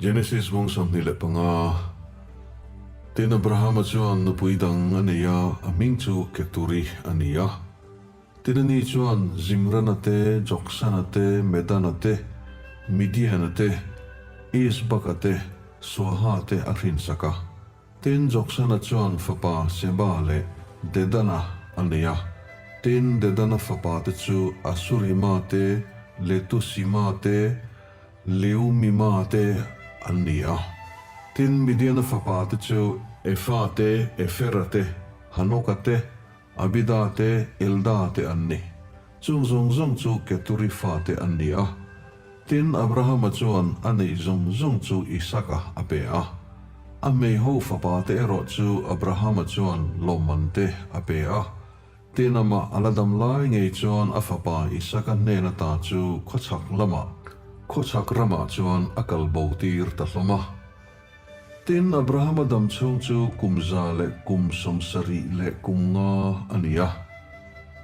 Genesis bung 25, Tin Abrahama chuan nupui dang a nei a, a hming chu Keturi a ni a. Tin ani chuan Zimrana te, Joksana te, Medana te, Midiana te, Isbaka te, Suaha te a hrinsak a. Tin, Joksana chuan fapa Seba leh Dedana a nei a. Tin, Dedana fapate chu Asurima te, Letusima te, Leumima te an ni a. Tin, Midiana fapate chu Efa te, Efera te, Hanoka te, Abida te, Elda te an ni. Chung zawng zawng chu Keturi fate an ni a. Tin, Abrahama chuan a neih zawng zawng chu Isaka a pe a. A hmeiho fapate erawh chu Abrahama chuan lawmman te a pe a. Tin, amah a la dam lai ngei chuan a fapa Isaka hnen ata chu khawchhak lamah, khawchhak ramah chuan a kal bo tir ta hlawm a. Tin, Abrahama dam chhung chu kum 170 leh kum nga a ni a.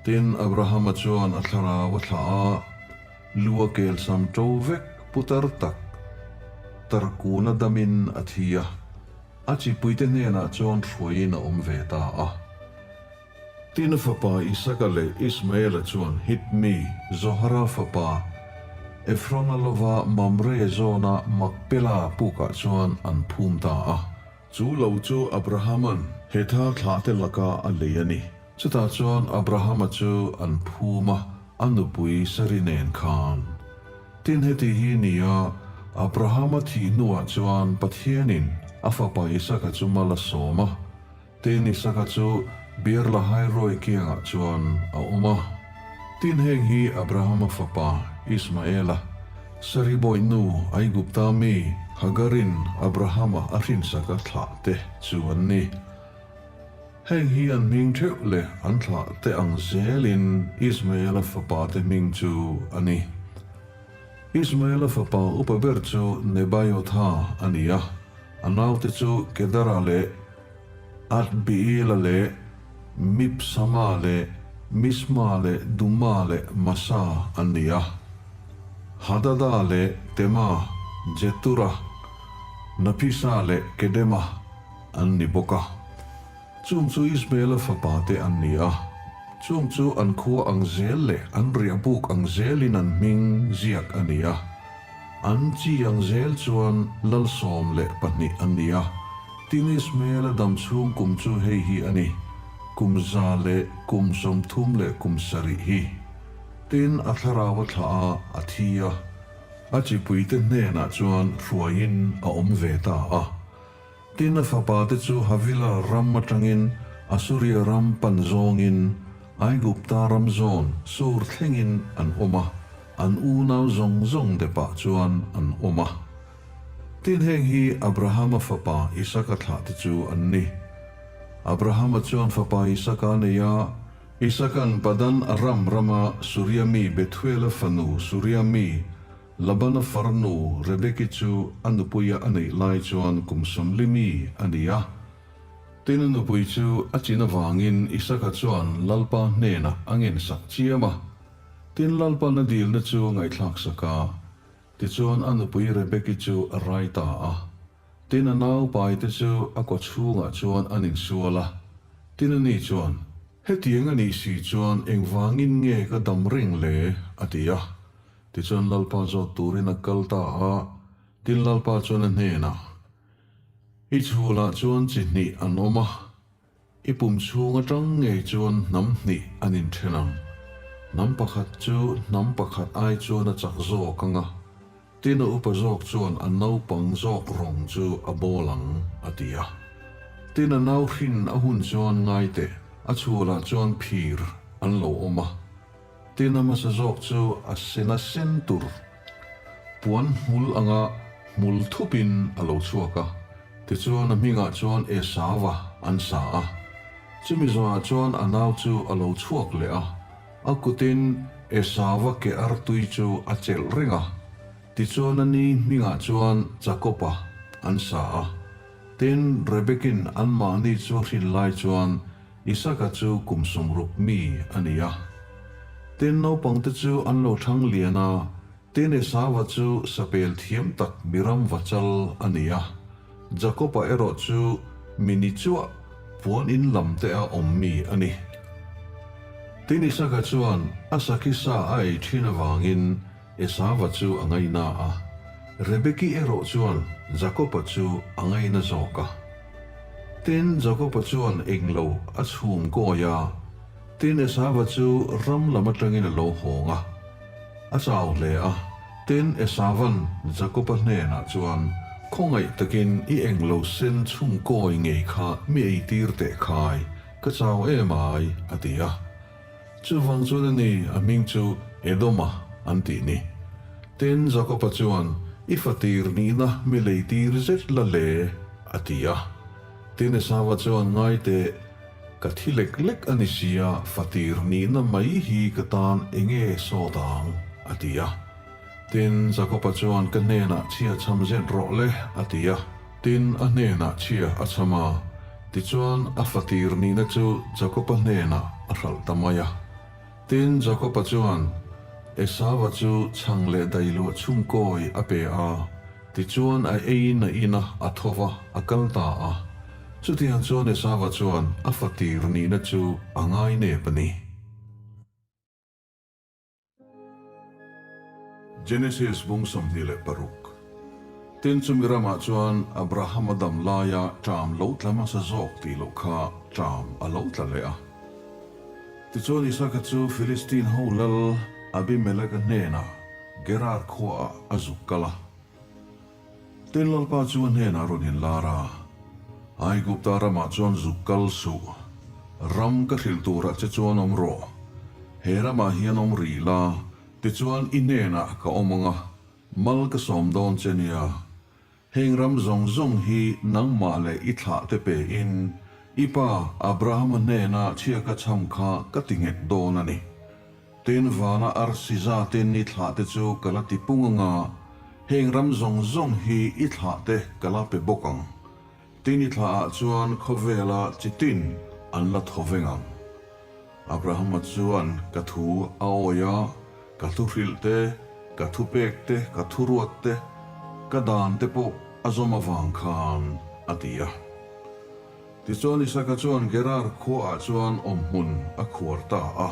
Tin, Abrahama chuan a thlarau a thlah a, lu a kel sam ṭo vek putar tak tarkuna damin a thi a, a chipuite hnenah chuan hruaiin a awm ve ta a. Tin, a fapa Isaka leh Ismaela chuan Hit mi, Zohara fapa Efrona lova Mamre zawna Makpela pukah chuan an phum ta a. Chu lo chu Abrahama'n Hetha thlahte laka a lei a ni. Chutah chuan Abrahama chu an phum a, a nupui Sari nen khan. Tin, heti hi ni a, Abrahama thih hnuah chuan Pathianin a fapa Isaka chu mal a sawm a. Tin, Isaka chu Beer-lahai-roi kiangah chuan a awm a. Tin, heng hi Abrahama fapa Ismaela, Sari bawihnu Aigupta mi Hagarin Abrahama a hrinsaka thlah te chu an ni. Heng hi an hming theuh leh an thlah te ang zelin Ismaela fapa te hming chu a ni. Ismaela fapa upa ber chu Nebaiotha a ni a, a naute chu Kedara leh Adbeela leh Mibsama leh Misma leh Duma leh Masa an ni a. Hadada leh Tema, Jetura, Naphisa leh Kedema an ni bawk a. Chung chu Ismaela fapate an ni a, chung chu an khua ang zel leh an riahbuk ang zelin an hming ziak a ni a. An chi ang zel chuan lal 12 an ni a. Tin Ismaela dam chhung kum chu hei hi a ni, kum 137 hi. Tin a thlarau a thlah a, a thi a, a chipuite hnenah chuan hruaiin a awm ve ta a. Tin a fapate chu Havila ram atangin Asuria ram pan zawngin Aigupta ram zawn Sur thlengin an awm a, an unau zawng zawng depah chuan an awm a. Tin heng hi Abrahama fapa Isaka thlahte chu an ni. Abrahama chuan fapa Isaka a nei a, Isaka'n Padan Aram rama Suria mi Bethuela fanu Suria mi Labana farnu Rebeki chu a nupuia a neih lai chuan kum 40 mi a ni a. Tin a nupui chu a chin avangin Isaka chuan Lalpa hnenah a ngensak chiam a. Tin Lalpan a dilna chu a ngaihthlak sak a. Tichuan a nupui Rebeki chu a rai ta a. Tin a naupaite chu a kawchhungah chuan an insual a. Tin ani chuan, Hetiang a nih si chuan engvangin nge ka dam reng le? a ti a. Tichuan Lalpa zawt turin a kal ta a, tin Lalpa chuan a hnenah, I chhulah chuan chi hnih an awm a, i pum chhung atang ngei chuan hnam hnih an inthen ang. Hnam pakhat chu hnam pakhat ai chuan a chak zawk ang a, tin a upa zawk chuan a naupang zawk rawng chu a bawl ang, a ti a. Tin a nau hrin a hun chuan ngai teh, a chhulah chuan phir an lo awm a. Tin a hmasa zawk chu a sena sen tur puan hmul anga hmul thupin a lo chhuak a, tichuan a hmingah chuan Esauva an sa a. Chumi zawhah chuan a nau chu a lo chhuak leh a, a kutin Esauva ke artui chu a chelh reng a, tichuan a ni hmingah chuan Jakoba an sa a. Tin, Rebekin anmahni chu a hrin lai chuan Isaka chu kum 60 mi a ni a. Tin, naupangte chu an lo thang lian a. Tin, Esauva chu sapel thiam tak mi ram va chal a ni a, Jakoba erawh chu mi ni chuah puan in lam te a awm mi a ni. Tin, Isaka chuan a sakhi sa a ei thin avangin Esauva chu a ngaina a, Rebeki erawh chuan Jakoba chu a ngaina zawk a. Tin, Jakoba chuan englo a chhum kawi a, tin Esauva chu ram lam atangin a lo hawng a. A chau hle a, tin Esauva'n Jakoba hnenah chuan, Khawngaih takin i englo sen chhum kawi ngei kha mi eitir teh khai, ka chau em ai, a ti a. Chuvang chuan a ni, a hming chu Edoma an tih ni. Tin, Jakoba chuan, I fatir nihna mi leitir zet la le, a ti a. Tin, Esauva chuan, Ngai teh, ka thi lek lek a ni sia, fatir nihna mai hi ka tan enge sawt ang? a ti a. Tin, Jakoba chuan, Ka hnenah chhia cham zet rawh le, a ti a. Tin, a hnenah chhia a cham a, tichuan a fatir nihna chu Jakoba hnenah a hralh ta mai a. Tin, Jakoba chuan Esauva chu chhang leh dailuah chhungkawi a pe a, tichuan a eiin a in a, a tho va, a kal ta a. Chutiang chuan Esauva chuan a fatir nihna chu a ngainep a ni. Genesis bung 26. Tin chumi ramah chuan Abrahama dam laia ṭam lo tla hmasa zawk tih loh kha ṭam a lo tla leh a. Tichuan Isaka chu Philistine ho lal Abimeleka hnenah Gerar khuaah a zuk kal a. Tin Lalpa chu a hnenah rawn inlar a, Aigupta ramah chuan zuk kal suh, ram ka hrilh turah che chuan awm rawh, he ramah hian awm rih la, tichuan i hnenah ka awm ang a, mal ka sawm dawn che nia. Heng ram zawng zawng hi nangmah leh i thlah te pein i pa Abrahama hnena chhia ka chham kha ka ti nghet dawn a ni. Tin vana arsi zatin i thlah te chu ka la ti pung anga, heng ram zawng zawng hi i thlah te ka la pe bawk ang. Tin i thlah ah chuan khawvela chi tin an la thaw veng ang. Abrahama chuan ka thu a awi a, ka thu hrilh te, ka thu pek te, ka thu ruat te, ka dan te pawh a zawm avang khan a ti a. Tichuan Isaka chuan Gerar khuaah chuan awmhmun a khuar ta a.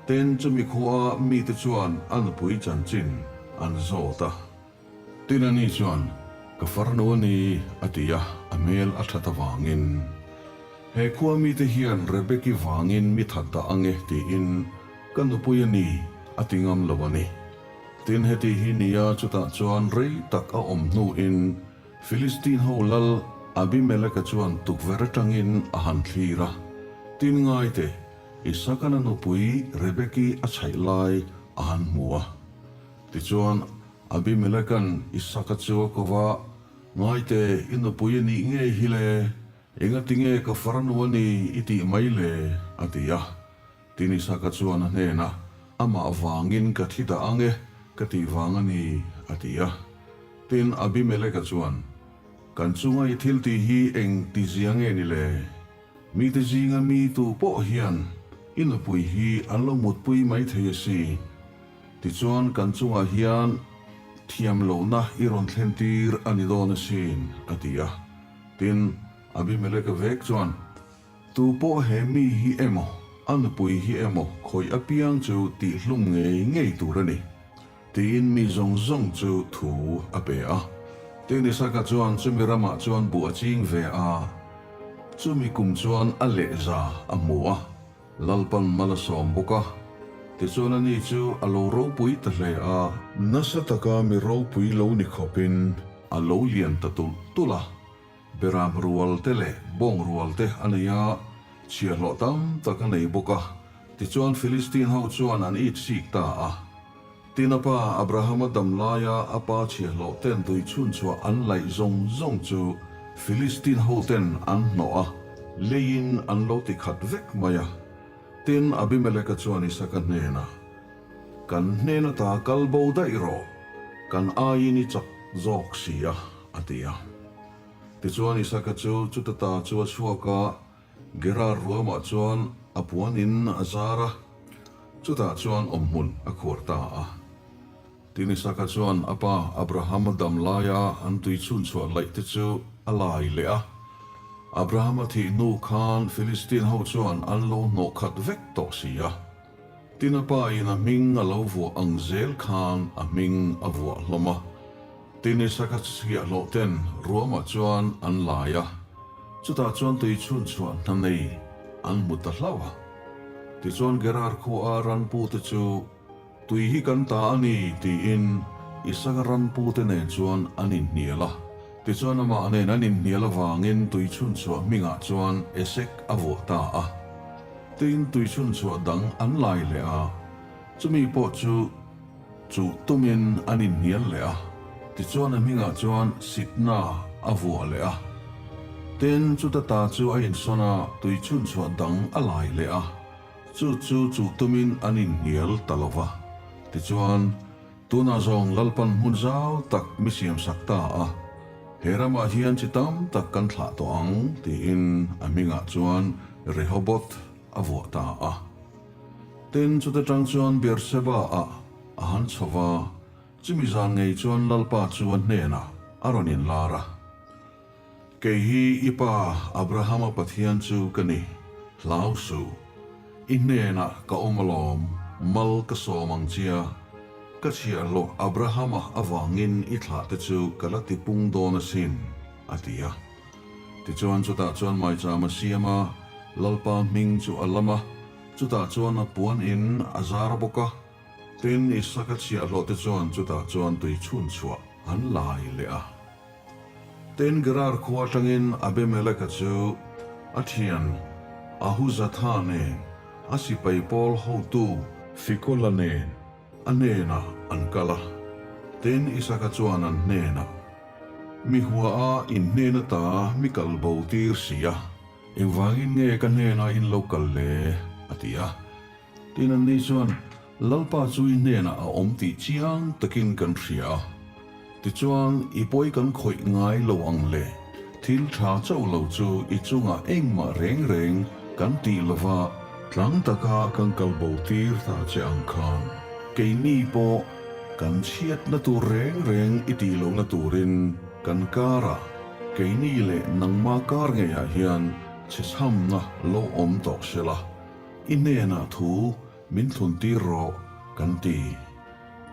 Tin, chumi khuaa mite chuan a nupui chanchin an zawt a. Tin, ani chuan, Ka farnu a ni, a ti a, a hmel a that avangin. He khua mite hian Rebeki vangin mi that dah ang e, tiin, Ka nupui a ni, a ti ngam lo a ni. Tin, heti hi nia chutah chuan rei tak a awm hnuin, Philistine ho lal Abimeleka chuan tukverh atangin a han thlir a, Tin ngai teh, Isakana nupui Rebeki a chhaih lai a han hmu a. Tichuan, Abimeleka'n Isaka chu a ko va, Ngai teh, i nupui a nih ngei hi le, engati nge ka farnu a ni i tih mai le? a ti a. Tin Isaka chuan a hnenah, Amah vangin ka thi dah ang e, ka tih vang a ni, a ti a. Tin, Abimeleka chuan, Kan chunga i thil tih hi eng ti zia nge ni le? Mite zinga mi tu pawh hian i nupui hi an lo mutpui mai thei a si. Tichuan, kan chungah hian thiam lohna i rawn thlentir a ni dawn asin, a ti a. Tin, Abimeleka vek chuan, Tu pawh he mi hi emaw, a nupui hi emaw khawih apiang chu tihhlum ngei ngei tur a ni, tiin mi zawng zawng chu thu a pe a. Tin Isaka chuan chumi ramah chuan buh a ching ve a, chumi kum chuan a lehza a hmu a, Lalpan mal a sawm bawk a. Tichuan ani chu a lo ropui ta hle a. Nasa taka mi ropui lo ni khawpin a lo lian ta tulh tulh a. Beram rual te leh bawng rual te a nei a, chhiahhlawh tam tak a nei bawk a. Tichuan Philistine ho chuan an it sik ta a. Tin a pa Abrahama dam laia a pa chhiahhlawh ten tui chhunchhuah an laih zawng zawng chu Philistine ho ten an hnawh a, leiin an lo ti khat vek mai a. Tin Abimeleka chuan Isaka hnenah, Kan hnen ata kal bo daih rawh, kan aiin i chak zawk si a, a ti a. Tichuan Isaka chu chuta ta chu a chhuak a, Gerar ruamah chuan a puan in a zar a, chutah chuan awmhmun a khuar ta a. Tin Isaka chuan a pa Abrahama dam laia an tui chhunchhuah laih te chu a lai leh a. Abrahama thih hnu khan Philistine ho chuan an lo hnawh khat vek tawh si a. Tin a pa in a hming a lo vuah ang zel khan a hming a vuah hlawm a. Tin Isaka chhiahhlawh ten ruamah chuan an lai a, chutah chuan tui chhunchhuah hna nei an hmu ta hlauh a. Tichuan Gerar khua a ranpu te chu Tui hi kan ta a ni, tiin Isaka ranpute nen chuan an inhnial a. Tichuan amah nen an inhnial avangin tui chhunchhuah hmingah chuan Esek a vuah ta a. Tin, tui chhunchhuah dang an lai leh a, chumi pawh chu chuh tumin an inhnial leh a. Tichuan a hmingah chuan Sitna a vuah leh a. Tin, chuta ta chu a insawn a, tui chhunchhuah dang a lai leh a. Chu chu chuh tumin an inhnial ta lo va. Tichuan, tunah zawng Lalpan hmun zau tak mi siamsak ta a, he ramah hian chi tam tak kan thlah tawh ang, tiin a hmingah chuan Rehoboth a vuah ta a. Tin, chuta tang chuan Beersheba-ah a han chho va, chumi zan ngei chuan Lalpa chu a hnenah a rawn inlar a. Kei hi i pa Abrahama Pathian chu ka ni, hlau suh. I hnenah ka awm alawm, mal ka sawm ang chia. Ka chhiahhlawh Abrahama avangin i thlahte chu ka la ti pung dawn asin, a ti a. Tichuan chutah chuan maicham a siam a, Lalpa hming chu a lam a, chutah chuan a puan in a zar bawk a. Tin, Isaka chhiahhlawhte chuan chutah chuan tui chhunchhuah an lai leh a. Tin, Gerar khua atangin Abimeleka chu a thian Ahuzatha nen, a sipai pawl hotu Fikola nen a hnenah an kal a. Tin, Isaka chuan an hnenah, Mi hua a in hnen ata mi kal bo tir si a, engvangin nge ka hnenah in lo kal le? a ti a. Tin, anni chuan, Lalpa chu i hnenah a awm tih chiang takin kan hria a, tichuan i pawi kan khawih ngai lo ang le, thil tha chauh lo chu i chungah engmah reng reng kan tih lova tlang taka kan kal bo tir ta che ang khan keini pawh kan chhiatna tur reng reng i tih lohna turin kan karah keini leh nangma kar ngeiah hian chhechhamna lo awm tawh sela. I hnenah thu min thlun tir rawh kan ti.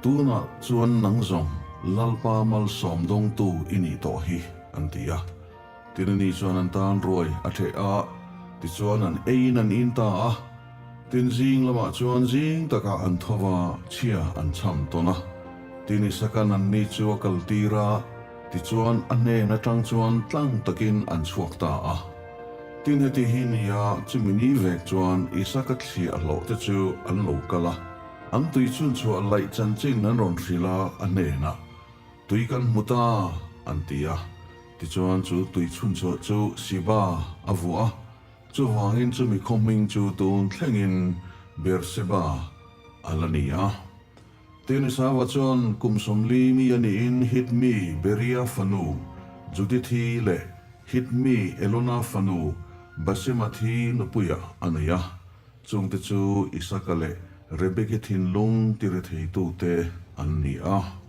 Tunah chuan nang zawng Lalpa malsawm dawngtu i nih tawh hi, an ti a. Tin ani chuan an tan ruai a ṭheh a, tichuan an eiin an in ta a. Tin zing lamah chuan zing takah an tho va, chhia an cham tawn a. Tin Isakan anni chu a kal tir a, tichuan a hnen aṭang chuan tlang takin an chhuak ta a. Tin heti hi nia chumi ni vek chuan Isaka thliah hlawh te chu an lo kal a, an tui chhunchhuah laih chanchin an rawn hrilh a, a hnenah, Tui kan hmu ta, an ti a. Tichuan chu tui chhunchhuah chu Siba a vuah a, chuvangin chumi khaw hming chu tun thlengin Beersheba a la ni a. Tin Isava chuan kum 40 mi a niin Hit mi Beria fanu Judithi leh Hit mi Elona fanu Basemathi nupuia a nei a, chungte chu Isaka leh Rebeki thinlung tirethei tute an ni a.